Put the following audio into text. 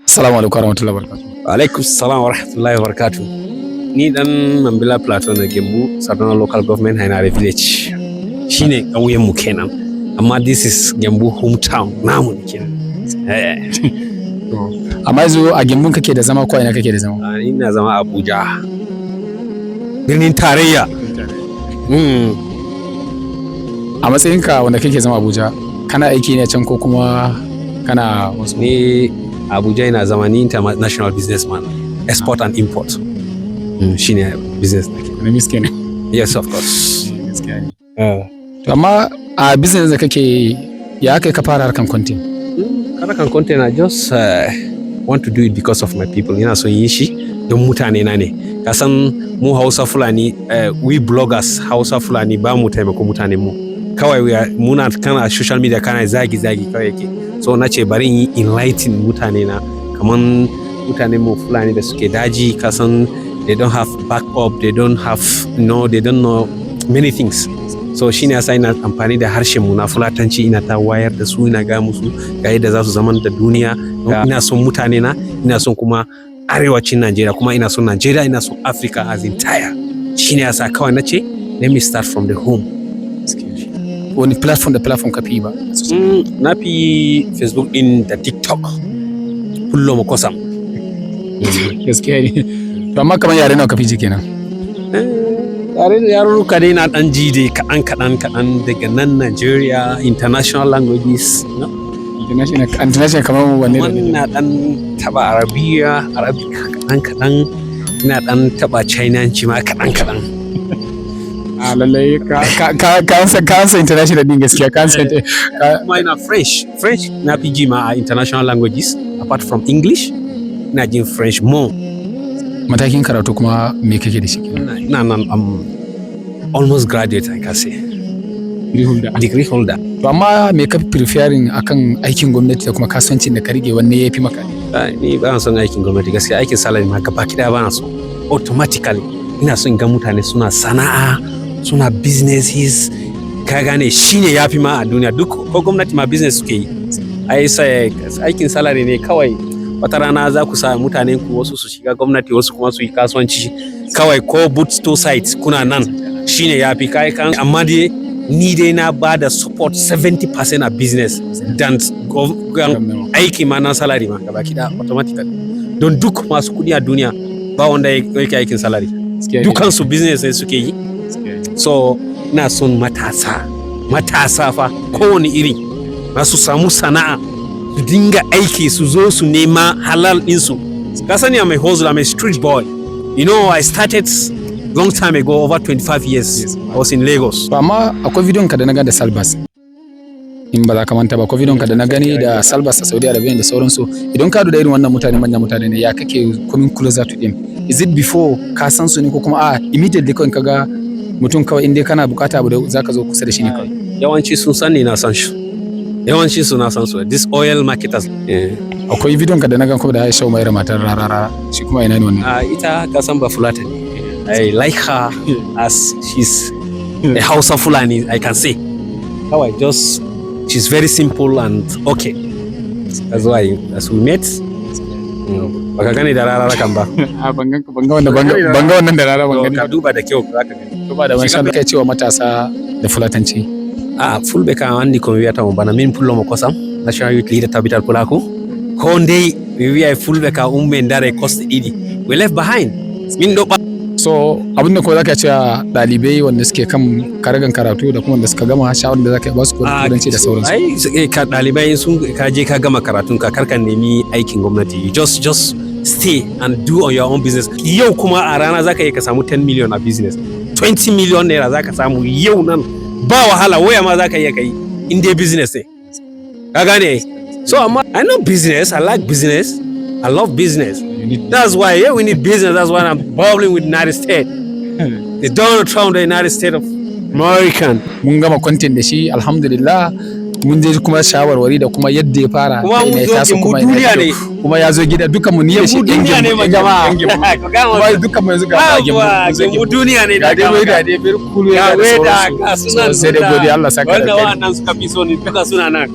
Assalamu alaikum warahmatullahi wabarakatuh. Alaikum salam wa rahmatullahi wa barakatuh. Ni dan Mambila Plateau na Gembu, Sardauna Local Government, Hainare Village. Shine ƙauyen mu kenan. Amma this is Gembu hometown namu ne kenan. Amma yanzu a Gembun kake da zama ko ina kake da zama? Ah, ina zama Abuja. Birnin tarayya. A matsayinka wanda kake zama Abuja, kana aiki ne a can ko kuma kana wasu? Ni Abuja ina zama ni international businessman. Export and import. Shine business nake. Economist kenan. Yes, of course. Gaskiya ne. To, amma a business da kake yi, ya kai ka fara harkan content? Harkan content, I just want to do it because of my people. Ina son yin shi don mutane na ne. Ka san mu Hausa Fulani, we bloggers Hausa Fulani ba mu taimako mutanen mu. Kawai muna kana social media, kana zagi zagi kawai yake. So na ce bari in yi enlighten mutane na, kaman mutanen mu Fulani da suke daji. Ka san they don't have backup, they don't have no, they don't know many things. So shine yasa ina amfani da harshen mu na Fulatanci, ina ta wayar da su, ina ga musu ga yadda za su zaman da duniya. Ina son mutane na, ina son kuma arewacin Najeriya, kuma ina son Najeriya, ina son Africa as entire. Shine yasa kawai na ce let me start from the home. Wani platform da platform ka fi ba? Na fi Facebook din da TikTok. Pullo mo kosam. Gaskiya ne. To, amma kamar yare nawa ka fi ji kenan? Yare, yarurruka dai na dan ji dai kaɗan kaɗan kaɗan daga nan Nigeria, international languages, no? International kamar wanne da Kamar wanne? ina dan taba Arabiya, Arabic kaɗan kaɗan, ina dan taba Chinanci ma kaɗan kaɗan. A lallai ka ansa international din, gaskiya ka ansa. Kuma ina French. French na fi ji ma a international languages apart from English. Ina jin French more. Matakin karatu kuma me kake da shi kenan? Ina nan, I'm almost graduate, I can say. Degree holder. Degree holder. To, amma me ka fi preferring akan aikin gwamnati da kuma kasuwancin da ka rike, wanne ya fi maka? Ah, ni ba na son aikin gwamnati gaskiya, aikin salary ma gaba ɗaya ba na so. Automatically ina son ga mutane suna sana'a, suna businesses, ka gane, shine yafi ma a duniya duk. Ko gwamnati ma business suke yi ai. Sai aikin salary ne kawai wata rana za ku sa mutanen ku, wasu su shiga gwamnati, wasu kuma su yi kasuwanci kawai, ko both two sides kuna nan, shine yafi kai kan. Amma dai ni dai na ba da support 70% a business than aiki ma na salary ma gaba kiɗa automatically, don duk masu kuɗi a duniya ba wanda yake aikin salary, dukansu business ne suke yi. So ina son matasa, matasa fa kowane iri masu samu sana'a, su dinga aiki, su zo su nema halal ɗinsu. Ka sani, I'm a hustler, I'm a street boy. I started long time ago, over 25 years. Yes. I was in Lagos. To, amma akwai bidiyon ka da na ga da Salbas. In ba za ka manta ba, akwai bidiyon ka da na gani da Salbas a Saudi Arabia da sauransu. Idan ka da irin wannan mutane, manyan mutane ne, ya kake coming closer to them? Is it before ka san su ne, ko kuma a immediately kawai ka ga mutum kawai, in dai kana bukata abu da zaka zo kusa da shi ne kawai? Yawanci sun san ni, na san shi. Yawanci su na san su, this oil marketers, eh. Akwai bidiyon ka da na ga kuma da Aisha Umaira, matar Rarara, shi kuma ina ne wannan? Ita ka san ba Fulata ne. I like her as she's a Hausa Fulani, I can say. Kawai just she's very simple and okay. That's why as we met. Baka gane da Rarara kan ba. A ban ga wannan, ban ga wannan da Rarara, ban To, gani. ka duba da kyau zaka gani. To, ba da wani kai cewa matasa da Fulatanci. A Fulɓe kam andi komi wiyata mo bana min Pullo mo kosam, National Youth Leader Tabital Pulaku. Ko ndey mi wiya Fulɓe ka umme ndare kosɗe ɗiɗi, we left behind min ɗo. So abin da kuma zaka ce ɗalibai wanda suke kan karagan karatu da kuma wanda suka gama, shawarar da zaka ba su ko Turanci da sauransu? Ai ka ɗalibai sun ka je ka gama karatun ka, karkan nemi aikin gwamnati. You just stay and do on your own business. Yau kuma a rana zaka iya ka samu 10 million a business, 20 million naira zaka samu yau nan, ba wahala. Waya ma zaka iya kai in dai business ne, ka gane. So amma I know business, I like business, I love business. That's why, yeah, we need business. That's why I'm bubbling with United States, the Donald Trump, the United States of American. Mun gama content da shi, alhamdulillah. Mun je kuma shawarwari da kuma yadda ya fara, Kuma da mun ina ya zo taso, Gembu kuma ina ya duniya fito. ne. Kuma ya zo gida, dukan mu ni da shi Gembu duniya ne ma jama'a. yan Gembu. Ka gama. Kuma dukan mu yanzu ga Gembu, Yawwa, mun zo Gembu Gembu. duniya ne. Ga dai weather dai very cool weather Ga da weather, sauransu. ga sunan. So, sai dai godiya, Allah saka da Wanda kai. wa'annan suka fi so ne duka suna nan.